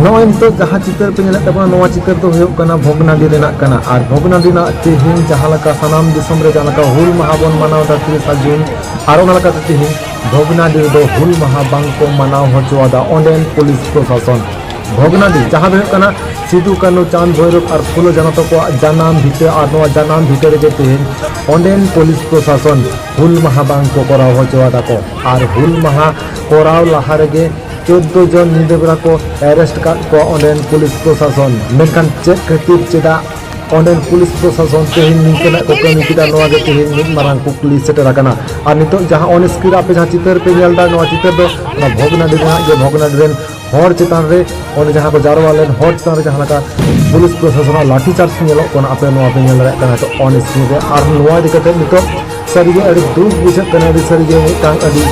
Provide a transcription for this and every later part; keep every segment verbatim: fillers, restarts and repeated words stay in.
ᱱᱚᱜᱼᱚᱭ ᱱᱤᱛᱚᱜ ᱡᱟᱦᱟᱸ ᱪᱤᱛᱟᱹᱨ ᱯᱮ ᱧᱮᱞᱮᱫ ᱛᱟᱵᱚᱱᱟ, ᱱᱚᱣᱟ ᱪᱤᱛᱟᱹᱨ ᱫᱚ ᱦᱩᱭᱩᱜ ᱠᱟᱱᱟ ᱵᱷᱚᱜᱽᱱᱟᱰᱤ ᱨᱮᱱᱟᱜ ᱠᱟᱱᱟ᱾ ᱟᱨ ᱵᱷᱚᱜᱽᱱᱟᱰᱤ ᱨᱮᱱᱟᱜ ᱛᱮᱦᱮᱧ ᱡᱟᱦᱟᱸ ᱞᱮᱠᱟ ᱥᱟᱱᱟᱢ ᱫᱤᱥᱚᱢ ᱨᱮ ᱡᱟᱦᱟᱸ ᱞᱮᱠᱟ ᱦᱩᱞ ᱢᱟᱦᱟ ᱵᱚᱱ ᱢᱟᱱᱟᱣ ᱮᱫᱟ ᱛᱤᱨᱤᱥᱟ ᱡᱩᱱ, ᱟᱨ ᱚᱱᱟ ᱞᱮᱠᱟᱛᱮ ᱛᱮᱦᱮᱧ ᱵᱷᱚᱜᱽᱱᱟᱰᱤ ᱨᱮᱫᱚ ᱦᱩᱞ ᱢᱟᱦᱟ ᱵᱟᱝ ᱠᱚ ᱢᱟᱱᱟᱣ ᱦᱚᱪᱚᱣᱟᱫᱟ ᱚᱸᱰᱮᱱ ᱯᱩᱞᱤᱥ ᱯᱨᱚᱥᱟᱥᱚᱱ᱾ ᱵᱷᱚᱜᱽᱱᱟᱰᱤ ᱡᱟᱦᱟᱸ ᱫᱚ ᱦᱩᱭᱩᱜ ᱠᱟᱱᱟ ᱥᱤᱫᱩ, ᱠᱟᱹᱱᱦᱩ, ᱪᱟᱸᱫᱽ, ᱵᱷᱳᱭᱨᱳᱵ ᱟᱨ ᱯᱷᱩᱞᱳ, ᱡᱷᱟᱱᱚ ᱛᱟᱠᱚᱣᱟᱜ ᱡᱟᱱᱟᱢ ᱵᱷᱤᱴᱟᱹ, ᱟᱨ ᱱᱚᱣᱟ ᱡᱟᱱᱟᱢ ᱵᱷᱤᱴᱟᱹ ᱨᱮᱜᱮ ᱛᱮᱦᱮᱧ ᱚᱸᱰᱮᱱ ᱯᱩᱞᱤᱥ ᱯᱨᱚᱥᱟᱥᱚᱱ ᱦᱩᱞ ᱢᱟᱦᱟ ᱵᱟᱝ ᱠᱚ ᱠᱚᱨᱟᱣ ᱦᱚᱪᱚᱣᱟᱫᱟ ᱠᱚ᱾ ᱟᱨ ᱦᱩᱞ ᱢᱟᱦᱟ ᱠᱚᱨᱟᱣ ᱞᱟᱦᱟ ᱨᱮᱜᱮ ᱪᱳᱫᱽᱫᱳ ᱡᱚᱱ ᱧᱤᱫᱟᱹ ᱵᱮᱲᱟ ᱠᱚ arrest ᱠᱟᱫ ᱠᱚᱣᱟ ᱚᱸᱰᱮᱱ ᱯᱩᱞᱤᱥ ᱯᱨᱚᱥᱟᱥᱚᱱ᱾ ᱢᱮᱱᱠᱷᱟᱱ ᱪᱮᱫ ᱠᱷᱟᱹᱛᱤᱨ, ᱪᱮᱫᱟᱜ ᱚᱸᱰᱮᱱ ᱯᱩᱞᱤᱥ ᱯᱨᱚᱥᱟᱥᱚᱱ ᱛᱮᱦᱮᱧ ᱱᱤᱝᱠᱟᱹᱱᱟᱜ ᱠᱚ ᱠᱟᱹᱢᱤ ᱠᱮᱫᱟ, ᱱᱚᱣᱟ ᱜᱮ ᱛᱮᱦᱮᱧ ᱢᱤᱫ ᱢᱟᱨᱟᱝ ᱠᱩᱠᱞᱤ ᱥᱮᱴᱮᱨ ᱟᱠᱟᱱᱟ᱾ ᱟᱨ ᱱᱤᱛᱚᱜ ᱡᱟᱦᱟᱸ on screen ᱨᱮ ᱟᱯᱮ ᱡᱟᱦᱟᱸ ᱪᱤᱛᱟᱹᱨ ᱯᱮ ᱧᱮᱞ ᱮᱫᱟ, ᱱᱚᱣᱟ ᱪᱤᱛᱟᱹᱨ ᱫᱚ ᱚᱱᱟ ᱵᱷᱚᱜᱽᱱᱟᱰᱤ ᱨᱮᱱᱟᱜ ᱜᱮ᱾ ᱵᱷᱚᱜᱽᱱᱟᱰᱤ ᱨᱮᱱ ᱦᱚᱲ ᱪᱮᱛᱟᱱ ᱨᱮ, ᱚᱸᱰᱮ ᱡᱟᱦᱟᱸ ᱠᱚ ᱡᱟᱨᱣᱟ ᱞᱮᱱ ᱦᱚᱲ ᱪᱮᱛᱟᱱ ᱨᱮ ᱡᱟᱦᱟᱸ ᱞᱮᱠᱟ ᱯᱩᱞᱤᱥ ᱯᱨᱚᱥᱟᱥᱚᱱᱟᱜ ᱞᱟᱴᱷᱤ ᱪᱟᱨᱡᱽ ᱧᱮᱞᱚᱜ ᱠᱟᱱᱟ, ᱟᱯᱮ ᱱᱚᱣᱟ ᱯᱮ ᱧᱮᱞ ᱫᱟᱲᱮᱭᱟᱜ ᱠᱟᱱᱟ ᱱᱤᱛᱚᱜ on screen ᱨᱮ᱾ ᱟᱨ ᱱᱚᱣᱟ ᱤᱫᱤ ᱠᱟᱛᱮ ᱱᱤᱛᱚᱜ ᱥᱟᱹᱨᱤᱜᱮ ᱟᱹᱰᱤ ᱫᱩᱠ ᱵᱩᱡᱷᱟᱹᱜ ᱠᱟᱱᱟ, ᱟᱹᱰᱤ ᱥᱟᱹᱨᱤᱜᱮ ᱢᱤᱫᱴᱟᱝ ᱟᱹᱰᱤ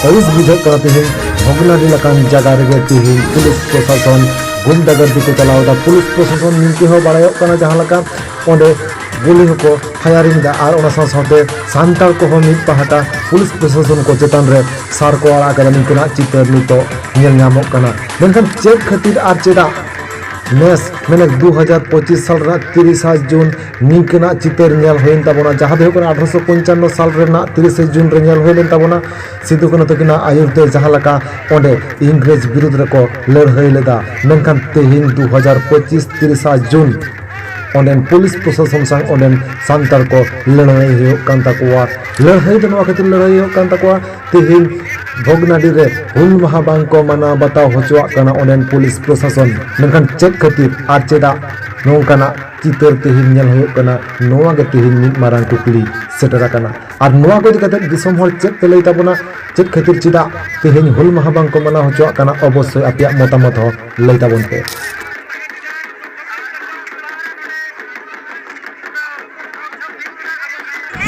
ᱟᱹᱲᱤᱥ ᱵᱩᱡᱷᱟᱹᱜ ᱠᱟᱱᱟ᱾ ᱛᱮᱦᱮᱧ ᱵᱷᱚᱜᱽᱱᱟᱰᱤ ᱞᱮᱠᱟᱱ ᱡᱟᱭᱜᱟ ᱨᱮᱜᱮ ᱛᱮᱦᱮᱧ ᱯᱩᱞᱤᱥ ᱯᱨᱚᱥᱟᱥᱚᱱ ᱜᱩᱱᱰᱟᱜᱟᱨᱫᱤ ᱠᱚ ᱪᱟᱞᱟᱣ ᱮᱫᱟ᱾ ᱯᱩᱞᱤᱥ ᱯᱨᱚᱥᱟᱥᱚᱱ ᱱᱤᱝᱠᱟᱹ ᱦᱚᱸ ᱵᱟᱲᱟᱭᱚᱜ ᱠᱟᱱᱟ ᱡᱟᱦᱟᱸ ᱞᱮᱠᱟ ᱚᱸᱰᱮ ᱜᱩᱞᱤ ᱦᱚᱸᱠᱚ firing ᱮᱫᱟ᱾ ᱟᱨ ᱚᱱᱟ ᱥᱟᱶ ᱥᱟᱶᱛᱮ ᱥᱟᱱᱛᱟᱲ ᱠᱚᱦᱚᱸ ᱢᱤᱫ ᱯᱟᱦᱴᱟ ᱯᱩᱞᱤᱥ ᱯᱨᱚᱥᱟᱥᱚᱱ ᱠᱚ ᱪᱮᱛᱟᱱ ᱨᱮ ᱥᱟᱨ ᱠᱚ ᱟᱲᱟᱜ ᱟᱠᱟᱫᱟ, ᱱᱤᱝᱠᱟᱹᱱᱟᱜ ᱪᱤᱛᱟᱹᱨ ᱱᱤᱛᱚᱜ ᱧᱮᱞ ᱧᱟᱢᱚᱜ ᱠᱟᱱᱟ᱾ ᱢᱮᱱᱠᱷᱟᱱ ᱪᱮᱫ ᱠᱷᱟᱹᱛᱤᱨ ᱟᱨ ᱪᱮᱫᱟᱜ ᱱᱮᱥ, ᱢᱟᱱᱮ ᱫᱩ ᱦᱟᱡᱟᱨ ᱯᱚᱸᱪᱤᱥ ᱥᱟᱞ ᱨᱮᱱᱟᱜ ᱛᱤᱨᱤᱥᱟ ᱡᱩᱱ ᱱᱤᱝᱠᱟᱹᱱᱟᱜ ᱪᱤᱛᱟᱹᱨ ᱧᱮᱞ ᱦᱩᱭᱮᱱ ᱛᱟᱵᱚᱱᱟ, ᱡᱟᱦᱟᱸ ᱫᱚ ᱦᱩᱭᱩᱜ ᱠᱟᱱᱟ ᱟᱴᱷᱨᱚᱥᱚ ᱯᱚᱧᱪᱟᱱᱱᱚ ᱥᱟᱞ ᱨᱮᱱᱟᱜ ᱛᱤᱨᱤᱥᱮ ᱡᱩᱱ ᱨᱮ ᱧᱮᱞ ᱦᱩᱭ ᱞᱮᱱ ᱛᱟᱵᱚᱱᱟ᱾ ᱥᱤᱫᱩ ᱠᱟᱹᱱᱦᱩ ᱛᱟᱹᱠᱤᱱᱟᱜ ᱟᱹᱭᱩᱨ ᱛᱮ ᱡᱟᱦᱟᱸ ᱞᱮᱠᱟ ᱚᱸᱰᱮ ᱤᱝᱨᱮᱡᱽ ᱵᱤᱨᱩᱫᱽ ᱨᱮᱠᱚ ᱞᱟᱹᱲᱦᱟᱹᱭ ᱞᱮᱫᱟ, ᱢᱮᱱᱠᱷᱟᱱ ᱛᱮᱦᱮᱧ ᱫᱩ ᱦᱟᱡᱟᱨ ᱯᱚᱸᱪᱤᱥ ᱛᱤᱨᱤᱥᱟ ᱡᱩᱱ ᱚᱸᱰᱮᱱ ᱯᱩᱞᱤᱥ ᱯᱨᱚᱥᱟᱥᱚᱱ ᱥᱟᱶ ᱚᱸᱰᱮᱱ ᱥᱟᱱᱛᱟᱲ ᱠᱚ ᱞᱟᱹᱲᱦᱟᱹᱭ ᱦᱩᱭᱩᱜ ᱠᱟᱱ ᱛᱟᱠᱚᱣᱟ᱾ ᱞᱟᱹᱲᱦᱟᱹᱭ ᱫᱚ ᱱᱚᱣᱟ ᱠᱷᱟᱹᱛᱤᱨ ᱞᱟᱹᱲᱦᱟᱹᱭ ᱦᱩᱭᱩᱜ ᱠᱟᱱ ᱛᱟᱠᱚᱣᱟ, ᱛᱮᱦᱮᱧ ᱵᱷᱚᱜᱽᱱᱟᱰᱤ ᱨᱮ ᱦᱩᱞ ᱢᱟᱦᱟ ᱵᱟᱝ ᱠᱚ ᱢᱟᱱᱟᱣ ᱵᱟᱛᱟᱣ ᱦᱚᱪᱚᱣᱟᱜ ᱠᱟᱱᱟ ᱚᱸᱰᱮᱱ ᱯᱩᱞᱤᱥ ᱯᱨᱚᱥᱟᱥᱚᱱ᱾ ᱢᱮᱱᱠᱷᱟᱱ ᱪᱮᱫ ᱠᱷᱟᱹᱛᱤᱨ ᱟᱨ ᱪᱮᱫᱟᱜ ᱱᱚᱝᱠᱟᱱᱟᱜ ᱪᱤᱛᱟᱹᱨ ᱛᱮᱦᱮᱧ ᱧᱮᱞ ᱦᱩᱭᱩᱜ ᱠᱟᱱᱟ, ᱱᱚᱣᱟ ᱜᱮ ᱛᱮᱦᱮᱧ ᱢᱤᱫ ᱢᱟᱨᱟᱝ ᱠᱩᱠᱞᱤ ᱥᱮᱴᱮᱨ ᱟᱠᱟᱱᱟ᱾ ᱟᱨ ᱱᱚᱣᱟ ᱠᱚ ᱤᱫᱤ ᱠᱟᱛᱮ ᱫᱤᱥᱚᱢ ᱦᱚᱲ ᱪᱮᱫ ᱯᱮ ᱞᱟᱹᱭ ᱛᱟᱵᱚᱱᱟ, ᱪᱮᱫ ᱠᱷᱟᱹᱛᱤᱨ ᱪᱮᱫᱟᱜ ᱛᱮᱦᱮᱧ ᱦᱩᱞ ᱢᱟᱦᱟ ᱵᱟᱝ ᱠᱚ ᱢᱟᱱᱟᱣ ᱦᱚᱪᱚᱣᱟᱜ ᱠᱟᱱᱟ? ᱚᱵᱚᱥᱥᱳᱭ ᱟᱯᱮᱭᱟᱜ ᱢᱚᱛᱟᱢᱚᱛ ᱦᱚᱸ ᱞᱟᱹᱭ ᱛᱟᱵᱚᱱ ᱯᱮ᱾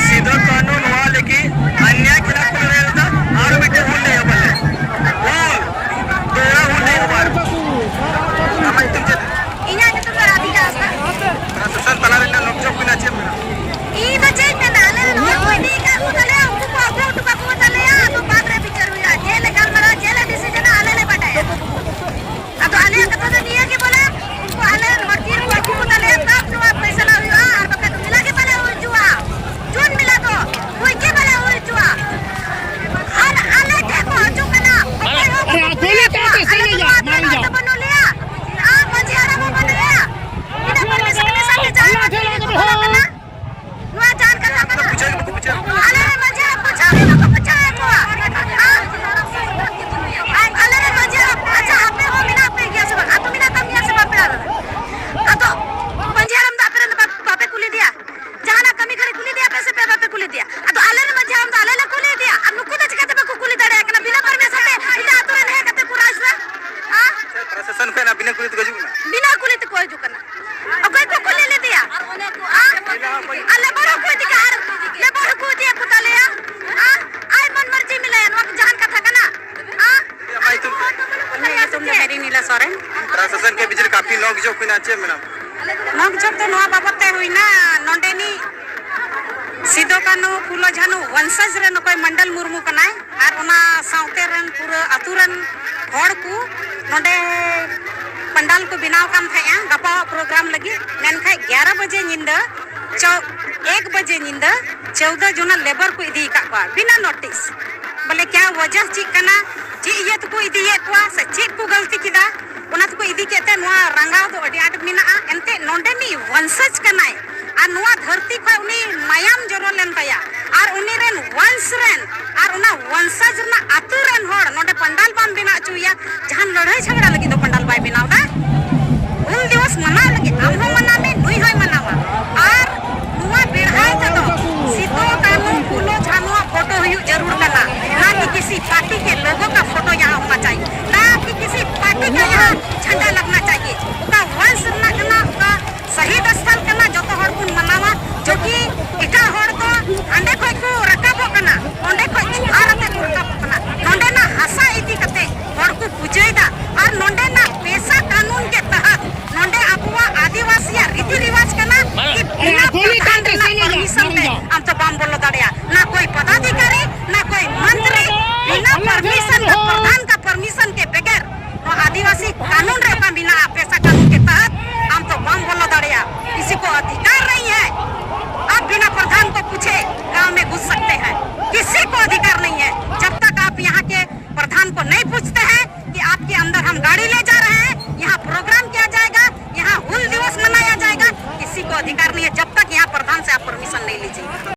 ᱥᱤᱫᱩ ᱠᱟᱹᱱᱦᱩ ᱱᱚᱣᱟ ᱞᱟᱹᱜᱤᱫ ᱟᱱᱭᱟᱭ ᱠᱷᱤᱞᱟᱯ ᱠᱚ ᱞᱟᱹᱲᱦᱟᱹᱭ ᱞᱮᱫᱟ᱾ ᱟᱨ ᱢᱤᱫᱴᱮᱱ ᱦᱩᱞ ᱞᱮ ᱮᱦᱚᱵ ᱞᱮᱫᱟ᱾ ᱦᱩᱞ, ᱫᱚᱦᱲᱟ ᱦᱩᱞ ᱞᱮ ᱮᱦᱚᱵᱟ᱾ ᱟᱢᱟᱜ ᱧᱩᱛᱩᱢ ᱪᱮᱫ? ᱤᱧᱟᱜ ᱧᱩᱛᱩᱢ ᱫᱚ ᱨᱟᱫᱷᱤᱠᱟ ᱦᱟᱸᱥᱫᱟ᱾ ᱚᱱᱟ ᱥᱳᱥᱟᱞ ᱛᱟᱞᱟ ᱨᱮ ᱱᱚᱠᱡᱚᱠ ᱢᱮᱱᱟᱜᱼᱟ, ᱪᱮᱫ ᱢᱮᱱᱟᱜᱼᱟ? ᱤᱧ ᱫᱚ ᱪᱮᱫ ᱤᱧ ᱢᱮᱱᱟ, ᱟᱞᱮ ᱨᱮᱱ ᱦᱚᱲ ᱠᱚ ᱤᱫᱤ ᱟᱠᱟᱫ ᱠᱚ ᱛᱟᱞᱮᱭᱟ, ᱩᱱᱠᱩ ᱠᱚ ᱟᱹᱜᱩ ᱦᱚᱴᱚ ᱠᱟᱠᱚ ᱛᱟᱞᱮᱭᱟ, ᱟᱫᱚ ᱵᱟᱫᱽ ᱨᱮ ᱵᱤᱪᱟᱹᱨ ᱦᱩᱭᱩᱜᱼᱟ᱾ ᱪᱮᱫ ᱞᱮ ᱜᱟᱞᱢᱟᱨᱟᱣᱟ, ᱪᱮᱫ ᱞᱮ ᱰᱤᱥᱤᱡᱚᱱᱟ, ᱟᱞᱮ ᱞᱮ ᱵᱟᱰᱟᱭᱟ᱾ ᱟᱫᱚ ᱟᱞᱮᱭᱟᱜ ᱠᱟᱛᱷᱟ ᱫᱚ ᱯᱨᱚᱥᱟᱥᱚᱱ ᱠᱷᱚᱱ ᱵᱤᱱᱟᱹ ᱠᱩᱞᱤ ᱛᱮᱠᱚ ᱦᱤᱡᱩᱜ ᱠᱟᱱᱟ? ᱵᱤᱱᱟᱹ ᱠᱩᱞᱤ ᱛᱮᱠᱚ ᱦᱤᱡᱩᱜ ᱠᱟᱱᱟ᱾ ᱚᱠᱚᱭ ᱠᱚ ᱠᱩᱞᱤ ᱞᱮᱫᱮᱭᱟ? ᱟᱨ ᱚᱱᱮ ᱠᱚ ᱟᱨ ᱟᱨ ᱞᱮᱵᱟᱨ ᱦᱚᱸᱠᱚ ᱤᱫᱤ ᱠᱚᱣᱟ, ᱟᱨ ᱞᱮᱵᱟᱨ ᱦᱚᱸᱠᱚ ᱤᱫᱤᱭᱟ ᱠᱚ ᱛᱟᱞᱮᱭᱟ᱾ ᱟᱨ ᱟᱭ ᱢᱚᱱ ᱢᱟᱨᱡᱤ ᱢᱮᱱᱟᱭᱟ, ᱱᱚᱣᱟ ᱠᱤ ᱡᱟᱦᱟᱱ ᱠᱟᱛᱷᱟ ᱠᱟᱱᱟ? ᱟᱨ ᱟᱢᱟᱜ ᱧᱩᱛᱩᱢ ᱪᱮᱫ? ᱤᱧᱟᱹᱜ ᱧᱩᱛᱩᱢ ᱫᱚ ᱢᱮᱨᱤ ᱱᱤᱞᱟ ᱥᱚᱨᱮᱱ᱾ ᱯᱨᱚᱥᱟᱥᱚᱱ ᱠᱮ ᱵᱤᱪ ᱨᱮ ᱠᱟᱯᱷᱤ ᱱᱚᱠ ᱡᱷᱚᱠ ᱦᱩᱭᱱᱟ, ᱪᱮᱫ ᱢᱮᱱᱟᱢ? ᱱᱚᱠ ᱡᱷᱚᱠ ᱫᱚ ᱱᱚᱣᱟ ᱵᱟᱵᱚᱫ ᱛᱮ ᱦᱩᱭᱱᱟ, ᱱᱚᱰᱮᱱᱤᱡ ᱥᱤᱫᱚ ᱠᱟᱹᱱᱦᱩ ᱯᱷᱩᱞᱳ ᱡᱷᱟᱱᱩ ᱣᱚᱝᱥᱚᱡᱽ ᱨᱮᱱ ᱚᱠᱚᱭ ᱢᱚᱱᱰᱚᱞ ᱢᱩᱨᱢᱩ ᱠᱟᱱᱟᱭ, ᱟᱨ ᱚᱱᱟ ᱥᱟᱶᱛᱮ ᱨᱮᱱ ᱯᱩᱨᱟᱹ ᱟᱹᱛᱩ ᱨᱮᱱ ᱦᱚᱲ ᱠᱚ ᱱᱚᱰᱮ ᱯᱟᱱᱰᱟᱞ ᱠᱚ ᱵᱮᱱᱟᱣ ᱠᱟᱱ ᱛᱟᱦᱮᱸᱜᱼᱟ ᱜᱟᱯᱟᱣᱟᱜ ᱯᱨᱳᱜᱨᱟᱢ ᱞᱟᱹᱜᱤᱫ, ᱢᱮᱱᱠᱷᱟᱱ ᱜᱭᱟᱨᱟ ᱵᱟᱡᱮ ᱧᱤᱫᱟᱹ, ᱪᱚ-, ᱮᱠ ᱵᱟᱡᱮ ᱧᱤᱫᱟᱹ ᱪᱳᱣᱫᱟ ᱡᱚᱱᱟ ᱞᱮᱵᱟᱨ ᱠᱚ ᱤᱫᱤ ᱟᱠᱟᱫ ᱠᱚᱣᱟ ᱵᱤᱱᱟ ᱱᱳᱴᱤᱥ᱾ ᱵᱚᱞᱮ ᱠᱭᱟ ᱣᱟᱡᱟᱦ ᱪᱮᱫ ᱠᱟᱱᱟ, ᱪᱮᱫ ᱤᱭᱟᱹ ᱛᱮᱠᱚ ᱤᱫᱤᱭᱮᱫ ᱠᱚᱣᱟ ᱥᱮ ᱪᱮᱫ ᱠᱚ ᱜᱟᱹᱞᱛᱤ ᱠᱮᱫᱟ, ᱚᱱᱟ ᱛᱮᱠᱚ ᱤᱫᱤ ᱠᱮᱫ ᱛᱮ ᱱᱚᱣᱟ ᱨᱟᱸᱜᱟᱣ ᱫᱚ ᱟᱹᱰᱤ ᱟᱸᱴ ᱢᱮᱱᱟᱜᱼᱟ᱾ ᱮᱱᱛᱮᱫ ᱱᱚᱰᱮᱱᱤᱡ ᱣᱚᱝᱥᱚᱡᱽ ᱠᱟᱱᱟᱭ, ᱟᱨ ᱱᱚᱣᱟ ᱫᱷᱟᱹᱨᱛᱤ ᱠᱷᱚᱱ ᱩᱱᱤ ᱢᱟᱭᱟᱢ ᱡᱚᱨᱚ ᱞᱮᱱ ᱛᱟᱭᱟ, ᱟᱨ ᱩᱱᱤ ᱨᱮᱱ ᱣᱚᱝᱥ ᱨᱮᱱ ᱟᱨ ᱚᱱᱟ ᱣᱚᱝᱥᱚᱡᱽ ᱨᱮᱱᱟᱜ ᱟᱹᱛᱩ ᱨᱮᱱ ᱦᱚᱲ ᱱᱚᱰᱮ ᱯᱟᱱᱰᱟᱞ ᱵᱟᱢ ᱵᱮᱱᱟᱣ ᱦᱚᱪᱚᱭᱟ, ᱡᱟᱦᱟᱱ ᱞᱟᱹᱲᱦᱟᱹᱭ ᱡᱷᱟᱜᱽᱲᱟ ᱞᱟᱹᱜᱤᱫ ᱫᱚ ᱯᱟᱱᱰᱟᱞ ᱵᱟᱭ ᱵᱮᱱᱟᱣ ᱮᱫᱟ᱾ ᱦᱩᱞ ᱫᱤᱵᱚᱥ ᱢᱟᱱᱟᱣ ᱞᱟᱹᱜᱤᱫ ᱟᱢ ᱦᱚᱸ ᱢᱟᱱᱟᱣ ᱢᱮ, ᱱᱩᱭ ᱦᱚᱸᱭ ᱢᱟᱱᱟᱣᱟ᱾ ᱟᱨ ᱱᱚᱣᱟ ᱵᱮᱲᱦᱟᱭ ᱛᱮᱫᱚ ᱥᱤᱫᱩ, ᱠᱟᱹᱱᱦᱩ, ᱯᱷᱩᱞᱳ, ᱡᱷᱟᱱᱩᱣᱟᱜ ᱯᱷᱳᱴᱳ ᱦᱩᱭᱩᱜ ᱡᱟᱹᱨᱩᱲ ᱠᱟᱱᱟ, ᱱᱟ ᱠᱤ ᱠᱤᱥᱤ ᱯᱟᱨᱴᱤ ᱠᱮ ᱞᱳᱜᱳ ᱠᱟ ᱯᱷᱳᱴᱳ ᱭᱟᱦᱟᱸ ᱦᱳᱱᱟ ᱪᱟᱦᱤᱭᱮ, ᱱᱟ ᱠᱤ ᱠᱤᱥᱤ ᱯᱟᱨᱴᱤ ᱠᱟ ᱭᱟᱦᱟᱸ ᱡᱷᱟᱱᱰᱟ ᱞᱟᱜᱽᱱᱟ